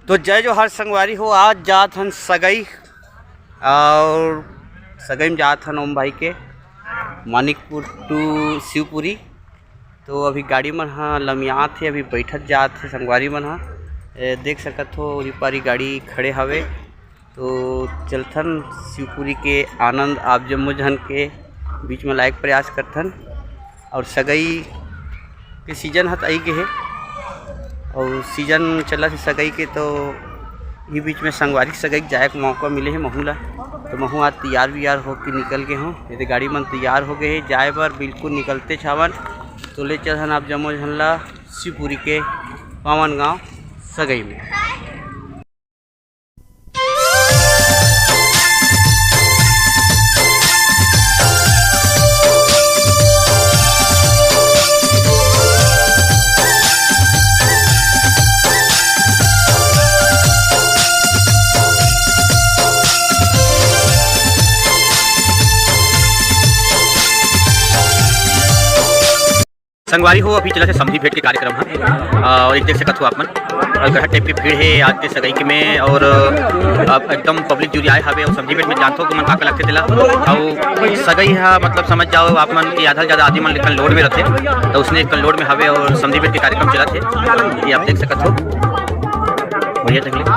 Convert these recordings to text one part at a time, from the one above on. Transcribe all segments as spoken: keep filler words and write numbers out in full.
तो जय जोहार संगवारी हो, आज जात हन सगई, और सगई में जात हन ओम भाई के मानिकपुर to शिवपुरी। तो अभी गाड़ी मन ह लमियात हे, अभी बैठत जात हे संगवारी मन ह। ए, देख सकत हो, ओरी पारी गाड़ी खड़े हवे। तो चलथन शिवपुरी के आनंद आप जम्मो झन के बीच में लाए के प्रयास करथन। और सगई के सीजन ह त आई गे हे, और सीजन चलत हे सगई के, तो ये बीच में संगवारी के सगई के जाए के मौका मिले हे महू ला। तो महू आज तैयार वियार होके निकल गे हों, ये दे गाड़ी मन तैयार हो गए हे जाए बर, बिल्कुल निकलते छावन। तो ले चलथन आप जम्मो झन ला शिवपुरी के पावन गांव सगई में। संगवारी हो, अभी चलत हे समधी भेंट के कार्यक्रम ह, अ, और एक देख सकत हो आप मन, और गहरा टाइप के भीड़ हे आज के सगाई के में, और, अ, अब एकदम पब्लिक जुरियाए हवे, और समधी भेंट में जानथो तुमन का का लगथे तेला, और सगाई ह मतलब समझ जाओ आप मन कि आधा ले ज्यादा आदमी मन लेकिन लोड में रहथे, तो उसने एक लोड में हवे और समधी भेंट के कार्यक्रम चलत हे, ये आप देख सकत हो, बढ़िया तकलीफ।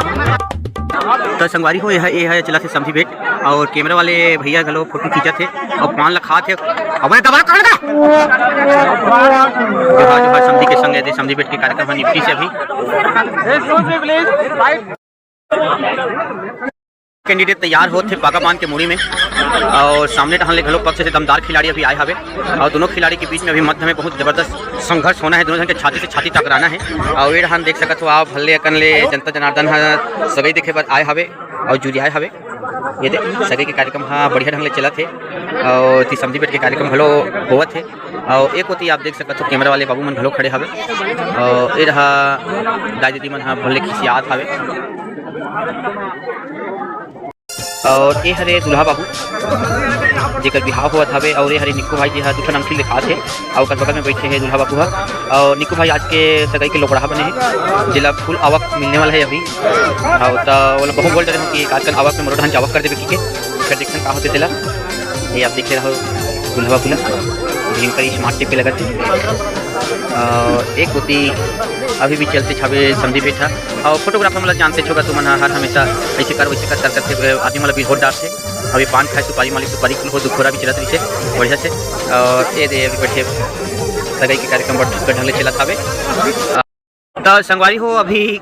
तो संगवारी हो, यह, यह चलत हे समधी भेंट, और कैमरा वाले भैया घलो फोटो खींचत हे और पान ला खात हे। अबे दबा कर दे। जोहार, जोहार समधी के संग, ये दे समधी भेंट के कार्यक्रम ह निपटी से अभी। कैंडिडेट तैयार होत हे पागा बांध के मुड़ी में, और सामने डहान ले घलो पक्ष से दमदार खिलाड़ी अभी आए हवे, और दोनों खिलाड़ी के बीच में अभी मध्य में बहुत जबरदस्त संघर्ष होना है, दोनों जन के छाती से छाती टकराना है। और ये डहान देख सकत हो आप, भल्ले अकन ले जनता जनार्दन ह सगई देखे बर आए हवे। अउ जुरियाए हवे। ये दे, सगई के कार्यक्रम ह बढ़िया ढंग ले चलत हे अउ एती समधी भेंट के कार्यक्रम घलो होवत हे। अउ एक ओती आप देख सकत हो, कैमरा वाले बाबू मन घलो खड़े हवे अउ ए रहा दाई दीदी मन ह भले खिसियात हवे। अउ ए हरे दूल्हा बाबू, जेकर बिहाव होवत हवे, अउ ए हरे निक्कू भाई जी ह दू ठन अंगठी दिखात हे। अउ ओकर बगल में बइठे हे दूल्हा बाबू ह। अउ निक्कू भाई, आज के सगाई के लोकड़हा बने हे, जेला फुल आवक मिलने वाला हे अभी। अउ त ओला बहुत बोल डरे हों कि आजकल आवक में मोरो ढंग के आवक कर देबे कहिके। फेर देखथन का होथे तेला। ये आप देखे रहो दूल्हा बाबू ला, भयंकर ही स्मार्ट टाइप के लगत हे। अउ एक ओती अभी भी चलत हवे समधी भेंट ह। अउ फोटोग्राफर मन ला जानते होगा तुमन ह, हर हमेशा ऐसे कर वैसे कर कर करके आदमी मन ला बिहोर डारथे। अभी पान खाए, सुपारी मालिक, सुपारी कुल हो, दुखोरा भी चलत रहिसे बढ़िया से। अउ ये दे अभी बैठे सगाई के कार्यक्रम बड़ ढंग ले चलत हवे। त संगवारी हो, अभी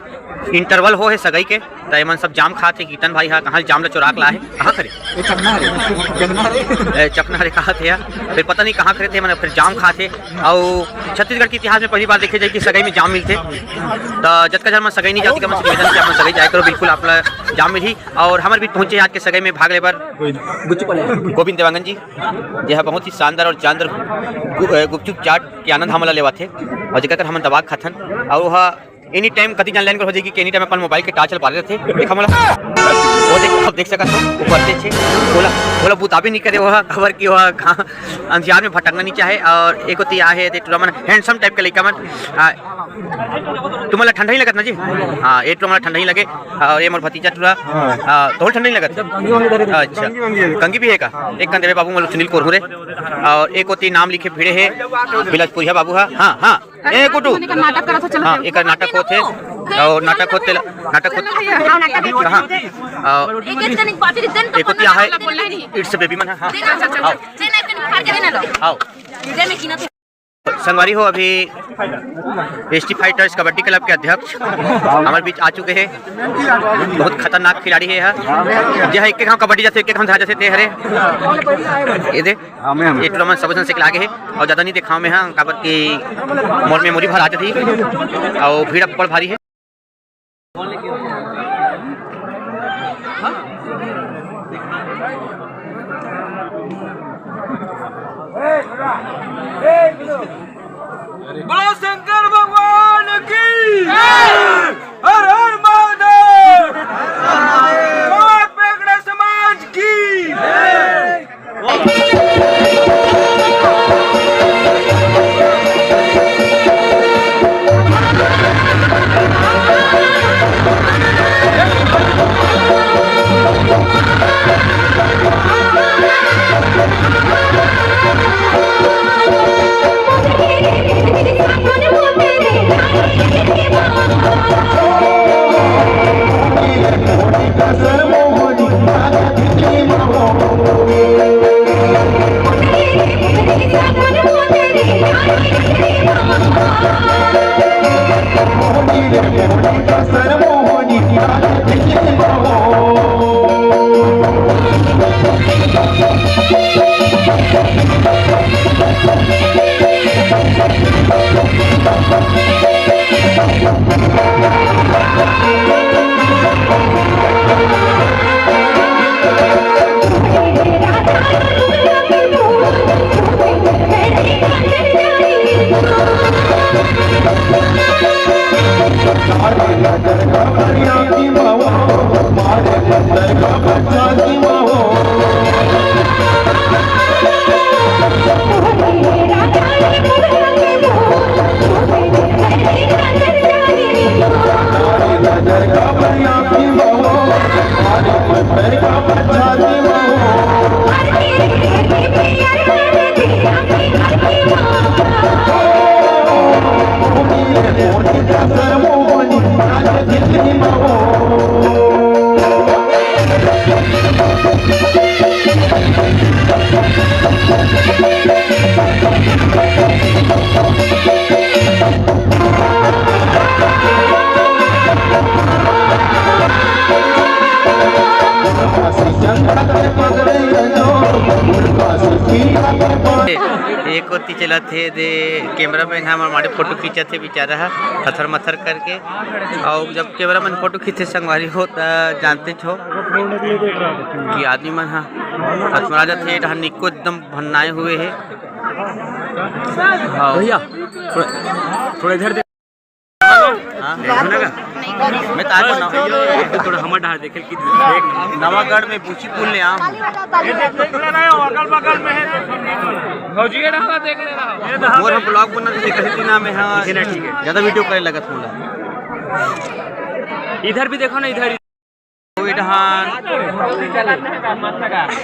इंटरवल हो हे सगाई के, त एमन सब जाम खात हे। कीर्तन भाई हा कहाँ जाम ल चोरा के ला हे, कहाँ खरे? ए, चकना हरे, चकना हरे। ए, चकना हरे कहा थे यार, फिर पता नहीं कहाँ खरे थे, मन फिर जाम खात हे। अउ छत्तीसगढ़ के इतिहास में पहली बार देखे जाए कि सगाई में जाम मिलथे। त जतका झन मन सगाई नहीं जाते, मन से निवेदन कि आप मन सगाई जाए करो, बिल्कुल आप ला जाम मिलही। अउ हमर बीच पहुंचे आज के सगाई में भाग लेबर गोविंद देवांगन जी, जे ह बहुत ही शानदार अउ जानदार गु-, अ, गुपचुप चाट के आनंद हमन ला लेवाथे अउ जेकर कर हमन दबा के खाथन। अउ ओह एनी टाइम कति जान लाइन कर हो जाएगी कि एनी टाइम अपन मोबाइल के टार्च ल बारे रथे। देख हमन ला, वो देख, आप देख सकत हो, ऊपर से छे, ओला, ओला बुताबे नहीं करे, ओह खबर कि ओह कहाँ अंधियार में भटकना नहीं चाहे। अउ एक ओती आहे, ते टूरा मन हैंडसम टाइप के लइका मन, आ, तुमन ला ठंडा ही लगत ना जी? हाँ, ये टूरा मन ला ठंडा ही लगे। अउ ये मोर भतीजा टूरा, हाँ। हाँ, तोल ठंडा ही लगत? अच्छा, कंगी भी है का? एक कन देवे बाबू, मोला सुनील कोरहू रे। अउ एक ओती नाम लिखे भिड़े हे बिलासपुरिया बाबू हा। हाँ, हाँ। ए गुड्डू। एकर नाटक करत हो, चल। हाँ, एकर नाटक होथे। अउ नाटक होथे, नाटक होथे। हाँ, नाटक। कहाँ? अउ एक एक जने बात दे, एक ओती आहे। इट्स बेबी मन, हाँ। दे ना, चल, चल, आओ। चल। दे ना, एक फाड़ के दे ना लो। आओ। दे, मैं गिना। संगवारी हो, अभी एसटी फाइटर्स कबड्डी क्लब के अध्यक्ष हमर बीच आ चुके हे। बहुत खतरनाक खिलाड़ी हे यह, जे ह एक एक घाव कबड्डी जैसे एक एक घाव धार जैसे ते हरे। ये दे, ये टूरा मन सब झन से लागे हे अउ ज्यादा नहीं देखाव में, हाँ, काबर कि मोर मेमोरी भर आ जाती अउ भीड़ अब्बड़ भारी हे। बोलो शंकर भगवान की। हर हर महादेव। समाज की। एक ओती चलत हे दे, कैमरा मैन ह हमर माड़े फोटो खींचत हे बेचारा ह, थथर मथर करके। अउ जब कैमरा मैन फोटो खींचथे संगवारी हो, त जानतेच हो कि आदमी मन ह हथमरा जाथे। डहर निको एकदम भन्नाए हुए हे। हाँ। भैया, थोड़ा, थोड़ा इधर देख। हाँ? देखो ना का? मैं तो आज ना, अभी तो थोड़ा हमर डहार देखे कि देख। नवागढ़ में बूची पुल ले आम। ये देख, देख ले रहे हो, अगल बगल में है, तो भौजी ये डहार देख ले रहा हो। मोर हम ब्लॉग बना दे, कहे कि ना मैं, हाँ, ठीक है, ठीक है। ज्यादा वीडियो करे लगत मोला। इधर भी देखो ना, इधर। कोई डहान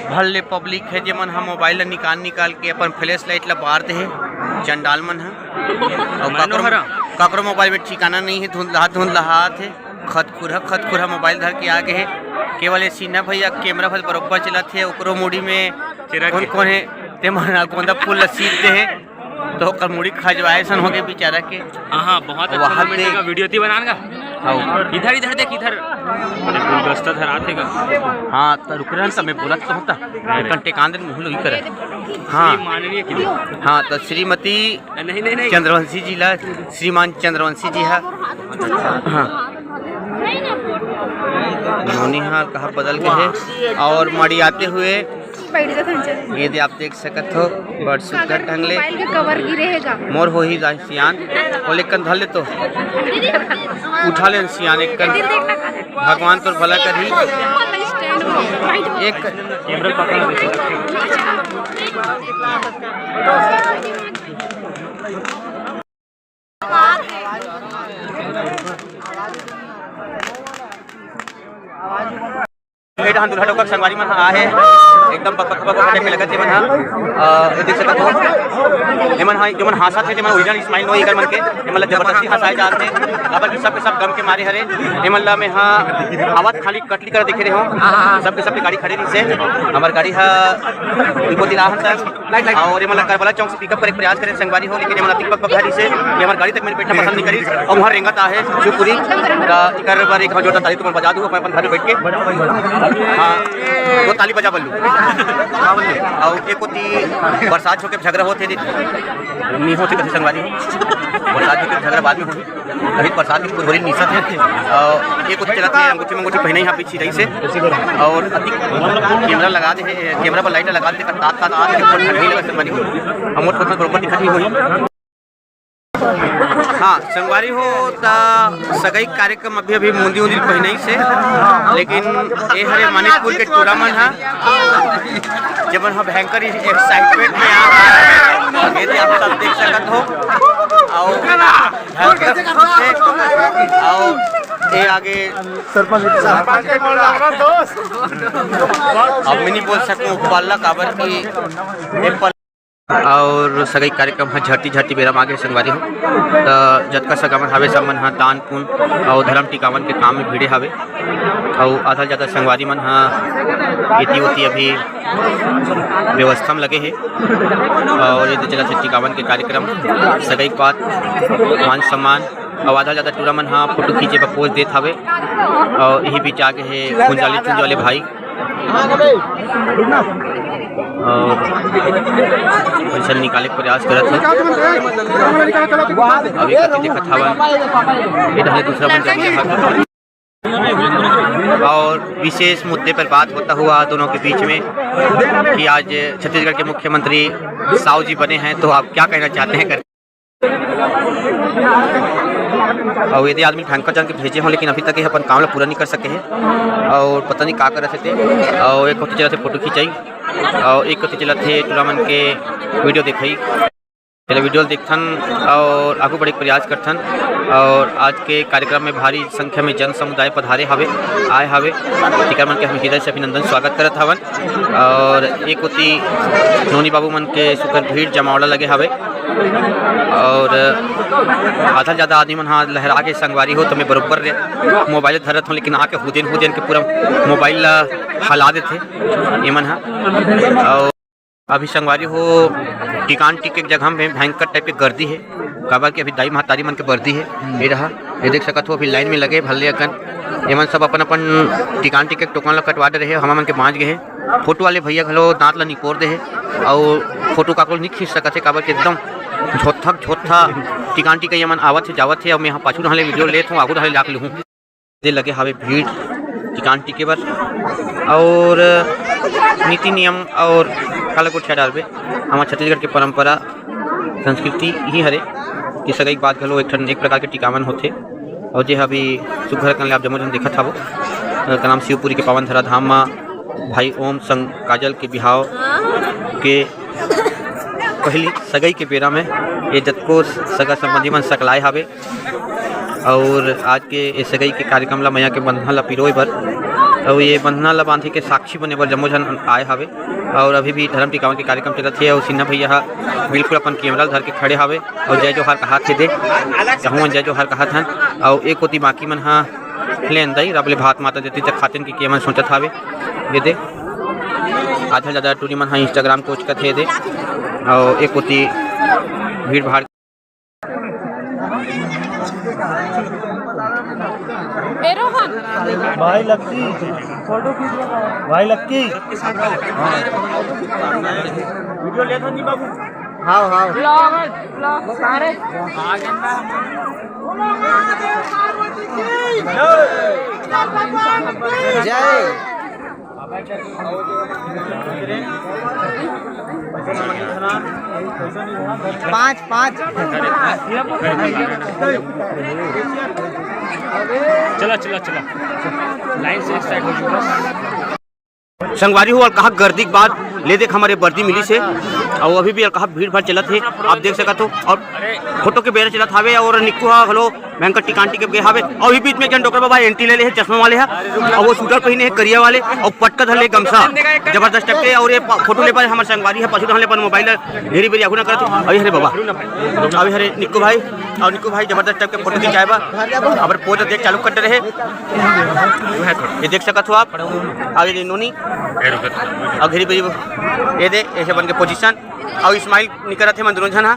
भले पब्लिक हे, जेमन ह मोबाइल ला निकाल निकाल के अपन फ्लैश लाइट ला बार दे हे, चंडाल मन ह। अउ मैं काकरो, नोहरा। काकरो मोबाइल में ठिकाना नहीं हे, धुंधलात धुंधलात हे, खतखुरहा खतखुरहा मोबाइल धर के आ गे हे। केवल ये सीन्हा भैया कैमरा भर बरोबर चलत हे, ओकरो मुड़ी में चिरक कौन हे। कौन हे, ते मन ह गोंदा फूल ला सींच दे हे। तो ओकर मुड़ी खजवाए सन होगे बेचारा के। हाँ, हाँ, बहुत अच्छा वहाँ moment देख। का वीडियो ती बनान का। हाँ। इधर, इधर देख, इधर। अरे, गुलदस्ता धरात हे का? हाँ, तो रुक रहा, मैं बोलत तो होता। अरे। कन टेकान दे, मुँह लोई करे। हाँ। श्री माननीय की। हाँ, तो श्रीमती नहीं, नहीं, नहीं। चंद्रवंशी जी ला, श्रीमान चंद्रवंशी जी हा। हाँ। नोनी हा कहा बदल के हे। और मड़ियाते हुए बैठ जा, थंचे। ये दे आप देख सकत हो, बड़ सुग्घर अगर ढंग ले। मोबाइल के कवर गिरे हे गा। मोर होही जाय सियान, ओ लेकन धर ले तो। उठा ले सियान एक कन। भगवान तोर भला करही। एक कैमरा पकड़। ए डहन दूल्हा डौका के संगवारी मन ह आए हे, एकदम बक बक बक बक टाइप के लगत हे मन ह। अ, ये देख सकत हो, एमन ह, जो मन हाँसत हे, जेमन ओरिजिनल स्माइल नोहे एकर मन के, एमन ला जबरदस्ती हँसाए जात हे। काबर कि सब के सब गम के मारे हरे। एमन ला मैं ह आवत खाली कटली कर देखे रहे हो, सब के सब के गाड़ी खड़े रहिस हे। हमर गाड़ी ह उनको दिलाहन तक। अउ ये मन ला करबला चौक से पिकअप करे के प्रयास करे संगवारी हो, लेकिन ये मन अतिक बक बक हरिस हे, ये हमर गाड़ी तक मन बैठना पसंद नहीं करिस। अउ वहाँ रेंगत आहे शिवपुरी, त एकर बर एक जोरदार ताली तुमन बजा दू अपन अपन घर में बैठ के। हाँ, दो ताली बजा बल्लू। अउ एक ओती बरसात होके झगड़ा होथे, नहीं होथे कथे संगवारी हो, बरसात होके झगड़ा बाद में होही। अभी प्रसाद भी फुलझड़ी नीसत हे। अउ एक कुछ चलत हे, अंगूठी मंगूठी पहिने यहाँ पीछे रही से। अउ अति कैमरा लगा दे हे, कैमरा पर लाइट लगा दे, तात तात आज के ऊपर ठंडी लगा से बनी। हम वो थोड़ा बरोबर दिखत नहीं होई। हाँ, संगवारी हो, त सगाई कार्यक्रम अभी अभी मुंदी उंदी पहिने से, लेकिन ये हरे मानिकपुर के टूरा मन हा, जब हम भयंकर एक्साइटमेंट में आ रहा है, ये भी आप सब देख सकत हो। अउ अउ ये आगे सरपंच, सरपंच के बोल रहा हूँ दोस्त। अब मैं नहीं बोल सकूँ ऊपर ला, काबर कि ये पल और सगई कार्यक्रम ह झरती झरती बेरा म आगे हे संगवारी हो। त जतका सगा मन हावे, सब मन ह दान पुण्य अउ धर्म टिकावन के काम में भिड़े हावे। अउ आधा ले जादा संगवारी मन ह एती ओती अभी व्यवस्था में लगे हे। अउ ये तो चलत हे टिकावन के कार्यक्रम, सगई के बात, मान सम्मान। अउ आधा ले जादा टूरा मन ह फोटो खींचे बर पोज देत हावे। अउ यही बीच आगे हे कुंजाली चुंज वाले भाई। अउ पैसा निकाले के प्रयास करत हे। अभी कति देखत हवन, ये ढंग दूसरा बन जाथे। अउ विशेष मुद्दे पर बात होता हुआ दोनों के बीच में कि आज छत्तीसगढ़ के मुख्यमंत्री साव जी बने हैं, तो आप क्या कहना चाहते हैं करके। अउ एदे आदमी भयंकर जान के भेजे हों, लेकिन अभी तक ये अपन काम ला पूरा नहीं कर सके हे। अउ पता नहीं का करत हे ते। अउ एक कोती चलत हे फोटो खिंचाई, अउ एक कोती चलत हे टूरा मन के वीडियो देखाई। चलो वीडियो देखथन अउ आगू बढ़े के प्रयास करथन। अउ आज के कार्यक्रम में भारी संख्या में जन समुदाय पधारे हवे, आए हवे, तेकर मन के हम हृदय से अभिनंदन, स्वागत करत हवन। अउ एक कोती नोनी बाबू मन के सुकर भीड़ जमावड़ा लगे हवे। अउ आधा ले जादा आदमी मन ह लहरा के संगवारी हो, त मैं बरोबर रे मोबाइल धरत हों, लेकिन आके हुदेन हुदेन के पूरा मोबाइल ला हला देथे ये मन ह। अउ अभी संगवारी हो, टिकान टिके के जगह में भयंकर टाइप के गर्दी हे, काबर कि अभी दाई महतारी मन के बरदी हे। ये रहा, ये देख सकत हो, अभी लाइन में लगे भल्ले अकन। ये मन सब अपन अपन टिकान टिके के टोकन ला कटवा डरे हे, हमर मन के बाँच गे हे। फोटो वाले भैया घलो दाँत ला निपोर दे हे, अउ फोटो काकरो नहीं खींच सकत हे, काबर कि एकदम झोथक झोथा टिकान टिके ये मन आवत हे, जावत हे। अउ मैं ह पाछू डहर ले वीडियो लेत हों, आगू डहर ले लाके लूहूँ। दे लगे हावे भीड़ टिकान टिके बर। अउ नीति नियम अउ काला गोठिया डालबे, हमर छत्तीसगढ़ के परंपरा संस्कृति ही हरे कि सगई के बाद घलो एक ठन एक प्रकार के टिकावन होथे। अउ जे ह अभी सुघर कन ले आप जम्मो झन देखत हवो, ओकर नाम शिवपुरी के पावन धरा धाम म भाई ओम संग काजल के बिहाव के पहली सगई के बेरा में ये जतको सगा संबंधी मन सकलाए हावे। अउ आज के ए सगई के कार्यक्रम ला मया के बंधना ला पिरोए बर अउ ये बंधना ला बांधे के साक्षी बने बर जम्मो झन आए हावे। अउ अभी भी धर्म टिकावन के कार्यक्रम चलत हे अउ सिन्हा भैया ह बिल्कुल अपन कैमरा ला धर के खड़े हावे अउ जय जोहार कहात हे दे, कहूँ जय जोहार कहात हन। अउ एक कोती बाकी मन ह लेन दई रब ले भात माता देती त खातिन के केमन सोचत हावे। ये दे आधा ज्यादा टूरी मन ह Instagram कोच कथे दे। अउ एक कोती भीड़ भाड़ ए रोहन। भाई लक्की, भाई लक्की। वीडियो लेत हन जी बाबू। हाँ, हाँ। ब्लॉग, ब्लॉग सारे। जय। पाँच, पाँच। चला, चला, चला। लाइन से एक साइड हो जाओ। संगवारी हो, अलकहा गर्दी के बाद ले देख हमर बरदी मिलिस हे, अउ अभी भी अलकहा भीड़ भाड़ चलत हे, आप देख सकत हो। अउ फोटो के बेरा चलत हावे, अउ निक्कू ह घलो भयंकर टिकान टिके गे हावे। अउ अभी बीच में एक झन डोकरा बाबा एंट्री ले ले हे, चश्मा वाले ह, अउ वो सूटर पहिने हे करिया वाले, अउ पटका धर ले गमछा, जबरदस्त टाइप के। अउ ये प-, फोटो ले बर हमर संगवारी ह, पाछू डहर ले अपन मोबाइल ला घेरी बेरी आगू ना करत हे। अभी हरे बाबा, अभी हरे निक्कू भाई, अउ निक्कू भाई जबरदस्त टाइप के फोटो खिंचाए बर, अब पोज देख चालू कर रहे। ये देख सकत हो आप, अउ ये नोनी, अउ घेरी बेरी, ये दे, ऐसे बन के पोजीशन, अउ स्माइल निकलत हे मन दोनों झन हा,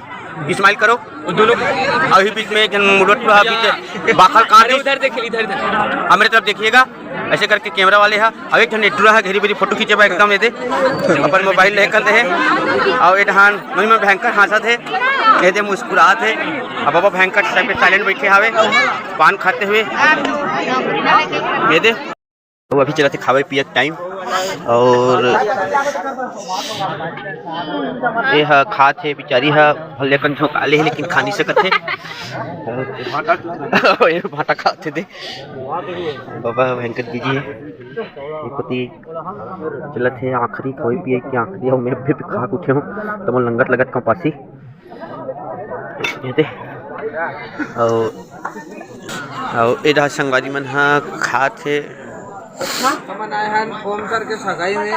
स्माइल करो। अभी बीच में एक झन मुड़ोट हा, बीच बाखल काट अरे दिस। उधर देखिए, इधर, इधर। हमरे तरफ देखिएगा, ऐसे करके कैमरा वाले हा। अउ एक झन एटुरा हा, घेरी बेरी फोटो खींचे बा एकदम, ये दे अपन मोबाइल लेकर दे हे। अउ ये डहान नोनी मन भयंकर हाँसत हे, ये दे मुस्कुरात हे। अब बाबा भयंकर टाइप के साइलेंट बैठे हावे, पान खाते हुए। ये दे। तो अभी चलत हे खावे पिए के टाइम, अउ ये ह खात हे बिचारी ह, भले कन झोंका ले हे, लेकिन खा नहीं सकत हे। ये भाटा खात हे दे, बाबा ह भयंकर बिजी हे। ये कोती चलत हे आखिरी खावे पिए के आखिरी, अउ मैं अभी भी खा के उठे हों, त मोला लंगत लगत कपासी। ये दे। अउ, अउ ए डहर संगवारी मन ह खात हे। हमन आए हन फोन करके सगाई में।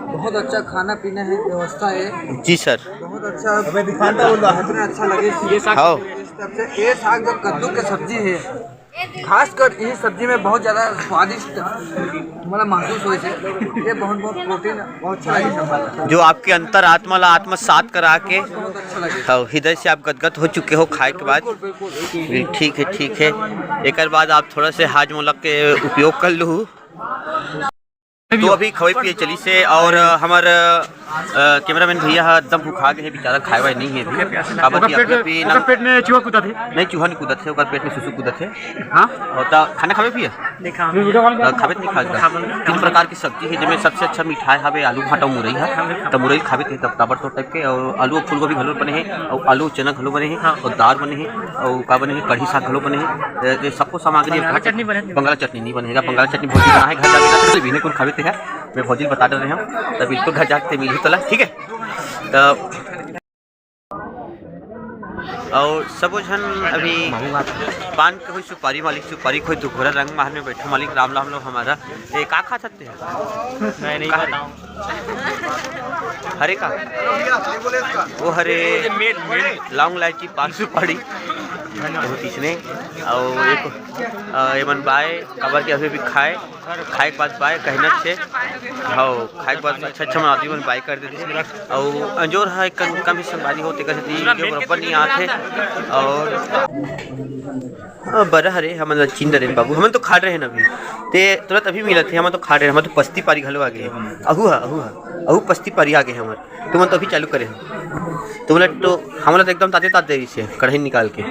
बहुत अच्छा खाना पीना है, व्यवस्था है। जी सर। बहुत अच्छा, अबे दिखाता बोल रहा। इतना अच्छा लगे। ये साग हाँ। इस तरफ से ये साग जो कद्दू के सब्जी है, खासकर इस सब्जी में बहुत ज्यादा स्वादिष्ट हमारा महसूस होए से। ये बहुत, बहुत प्रोटीन, बहुत अच्छा लगे सब। जो आपके अंतर आत्मा ला आत्मसात करा के बहुत अच्छा लगे। हाँ, हृदय से आप गदगद हो चुके हो खाए के बाद। बिल्कुल, बिल्कुल। ठीक है, ठीक है। एकर बाद आप थोड़ा से हाजमोला के उपयोग कर लू। तो अभी खवाई पिए चली से और, अ, हमर, अ, कैमरामैन भैया ह एकदम भूखा गे हे बेचारा, खाए वाए नहीं है अभी। काबर ओकर कि पेट, अपने भी ओकर ना पेट में चूहा कूदत हे। नहीं, चूहा नहीं कूदत हे, ओकर पेट में सुसु कूदत हे। हाँ? और त खाना खाबे पिए? नहीं खा। त खाबे त नहीं खाबे? तीन प्रकार की सब्जी है, जेमे सबसे अच्छा मिठाई हवे आलू भाटा मुरई है। त मुरई खाबे त तब ताबड़तोड़ टाइप के, और आलू और फूलगोभी घलो बने हे, और आलू चना घलो बने हे, हाँ। और दाल बने हे, और का बने हे, कढ़ी साग घलो बने हे। ए, ए, सबको सामग्री बंगाला चटनी बने। बंगाला चटनी नहीं बनेगा, बंगाला चटनी भौजी बना है घर जाके, तो बिने कुल खाबे ते है। मैं भौजी ल बता डरे हूँ, त बिल्कुल घर जाके मिलही तोला, ठीक है? त और सबो झन अभी पान के होई सुपारी मालिक, सुपारी के होई दुघोरा रंग महल में बैठो मालिक, राम राम लो हमारा। ए, का खात हस ते? मैं नहीं खात हूँ। हरे का? वो हरे लौंग, इलायची, पान सुपारी। बहुत इसने। और एक, अ, एमन बाय, काबर के अभी भी खाए। खाए के बाद बाय कहना छे। हाँ, खाए के बाद अच्छा, अच्छा मन आदमी मन बाय कर देथे। अउ अंजोर ह एक कम, कम ही संगवारी हो, तेकर सेती वीडियो बरोबर नहीं आथे। और, अ, बरा हरे, हमन ल चिन डरेन बाबू, हमन तो खाड़ रहे न अभी। ते तुरंत अभी मिलत हे, हमन तो खाड़ रहे, हमन तो पस्ती पारी घलो आ गे। अहू ह, अहू ह, अहू पस्ती पारी आ गे हमर। तुमन तो अभी चालू करे हो। तुमन ल तो, हमन ल तो एकदम ताते तात दे रहिसे, कढ़ाई निकाल के।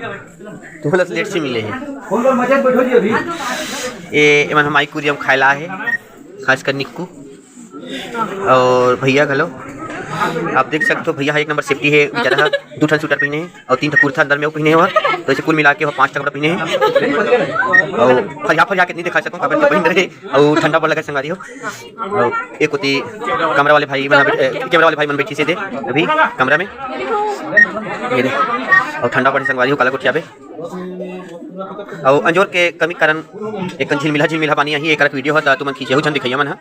तुमन ल तो लेट से मिले हे। ए, एमन ह माई कुरिया म खाए ला हे। खासकर निक्कू और भैया घलो। आप देख सकते हो, भैया ह एक नंबर सेफ्टी हे, बेचारा ह दू ठन स्वेटर पहिने हे और तीन ठन कुर्ता अंदर में वो पहिने हे, वह तो ऐसे कुल मिला के वह पांच ठन कपड़ा पहिने हे। और फरिया फरिया के नहीं दिखा सकूं, काबर के पहिन रहे और ठंडा बड़ लगे संगवारी हो। और एक होती कमरा वाले भाई मन, ए, कैमरा वाले भाई मन बैठी से दे अभी कमरा में, ये दे। और ठंडा बड़ संगवारी हो, काला कोठिया पे। अउ अंजोर के कमी कारण एक झिलमिलहा झिलमिलहा पानी आही, एक वीडियो ह, त तुमन खींचे हो झन दिखैया मन ह।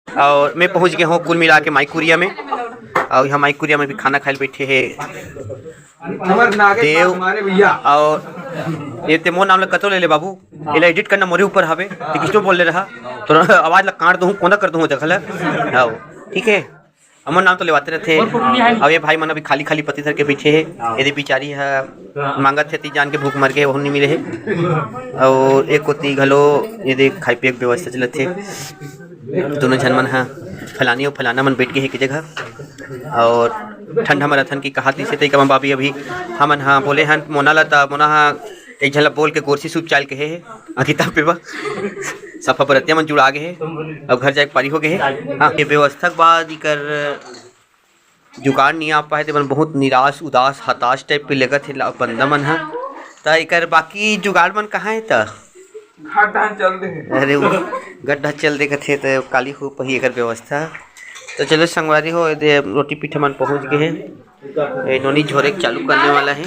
और मैं पहुंच गए हूँ कुल मिला के माई कुरिया में। और यहाँ माई कुरिया में भी खाना खाए ल बैठे हे हमर नागे देव। हमारे भैया। और ये ते मोर नाम ल कतो ले ले बाबू, एला एडिट करना मोरे ऊपर हवे, ते किसनो बोल ले रहा, तो आवाज ला काट दूँ, कोना कर दूँ, देख ले। हाँ, ठीक है। हमर नाम तो लेवाते रथे। अब ये भाई मन अभी खाली खाली पत्ती धर के बैठे हे। यदि बिचारी ह मांगत हे, ती जान के भूख मर गे, ओहू नहीं मिले हे। और एक कोती घलो ये देख खाई पिए के व्यवस्था चलत हे। दोनों झन मन ह फलानी और फलाना मन बैठ गे हे एक जगह। और ठंडा म रथन की कहा तीसे तई कमा बाबी अभी हमन ह बोले हन मोना ला, त मोना ह एक झन ला बोल के गोरसी सूप चाल के हे। अंकिता पेवा सफा बरतिया मन जुड़ा गे हे। अब घर जाए के पारी हो गे हे। हाँ, ये व्यवस्था के बाद इकर जुगाड़ नहीं आ पाए, ते मन बहुत निराश, उदास, हताश टाइप के लगत हे ला-, बंदा मन ह। त एकर बाकी जुगाड़ मन कहाँ हे त? गड्ढा चल दे। अरे वो गड्ढा चल दे कथे, त काली हो पही एकर व्यवस्था। तो चलो संगवारी हो, एदे रोटी पीठा मन पहुँच गे हे। ए नोनी झोरे के चालू करने वाला हे।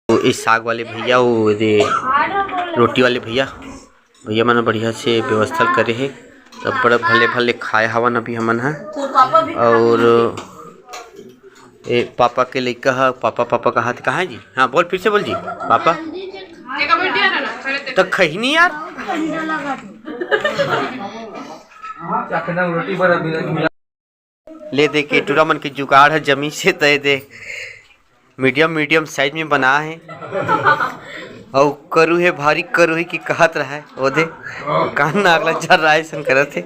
वो ए साग वाले भैया, वो दे रोटी वाले भैया, भैया मन ह बढ़िया से व्यवस्था करे हे। सब बड़ा भले भले खाए हवन अभी हमन ह। और ए पापा के लइका ह, पापा पापा कहा थे, कहाँ हे जी? हाँ बोल, फिर से बोल जी, पापा। त खही नहीं यार। ले दे के टूरा मन के जुगाड़ ह जमी से तय दे। मीडियम, मीडियम साइज में बना हे। अउ करू हे, भारी करू हे कि कहत रहय, ओदे कान नाक ला जर रहा हे, अइसन करत हे।